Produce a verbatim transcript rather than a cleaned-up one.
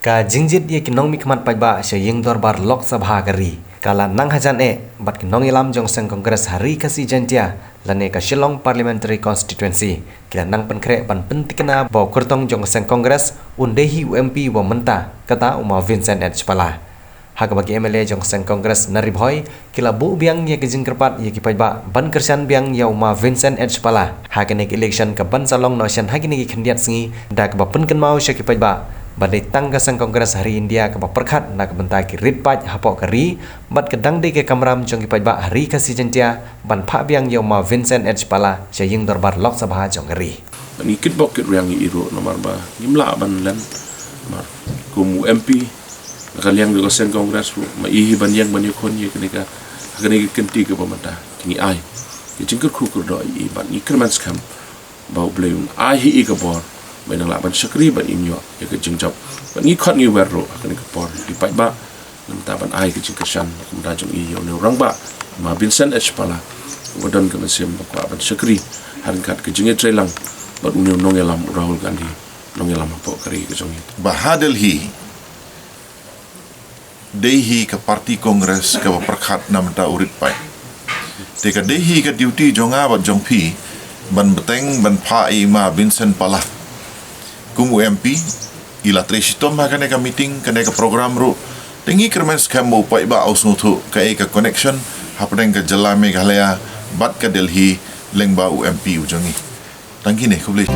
Ka jingjied ïa ki nongmihkhmat paidbah sha ïing dorbar Lok Sabha ka ri ka la nang hajan eh bad ki nongïalam jong seng Congress ha Ri Khasi Jaintia lane ka Shillong Parliamentary Constituency ki la nang pynkhreh ban pyntikna ba u kyrtong jong seng Congress un dei hi u M P ba mynta, kata u ma Vincent H Pala. Ha kaba ki M L A jong seng Congress na Ri Bhoi ki la buh biang ïa ka jingkyrpad ïa ki paidbah ban kyrshan biang ïa u ma Vincent H Pala ha kane ka election ka ban sa long noh shen ha kine ki khyndiat sngi, da kaba pynkynmaw sha ki paidbah ba dei tang ka seng Congress ha ri India kaba pyrkhat na ka bynta ki rit paid hapoh ka ri, bad ka dang dei ka kamram jong ki paidbah ha Ri Khasi Jaintia ban phah biang ïa u ma Vincent H Pala sha ïing dorbar Lok Sabha jong ka ri. Ngi kitbok kitrwiang ïa i ruh namar ba ngim lah ban len namar kum u M P na ka liang jong ka seng Congress ruh ma i hi ban ïeng ban ïakhun ïa kane ka, ha kane ka kynti kaba mynta. Te ngi ai ka jingkyrkhu kyrdoh ïa i bad ngi kyrmen skhem ba U Blei un ai hi i ka bor ba i nang lah ban shakri bad im ïoh ïa ka jingjop. Bad ngi khot ngi wer ruh ha kane ka por ïa ki paidbah, namar ban ai ka jingkyrshan kumta jong i ïa une u rangbah, ma Vincent H Pala, uba don ka mynsiem ba kwah ban shakri ha ryngkat ka jingïatreilang bad une u nongïalam u Rahul Gandhi, nongïalam hapoh ka ri ka jong i. Ba ha Delhi dei hi ka party Congress kaba pyrkhat na bynta u rit paid. Te ka dei hi ka duty jong nga bad jong phi ban bteng ban phah ïa i ma Vincent Pala kum u M P. I la trei shitom ha kane ka meeting, kane ka program ruh. Te ngi kyrmen skhem ba u paidbah u sngewthuh kaei ka connection hapdeng ka jylla Meghalaya bad ka Delhi lyngba u M P u jong ngi. Tang kine, khublei.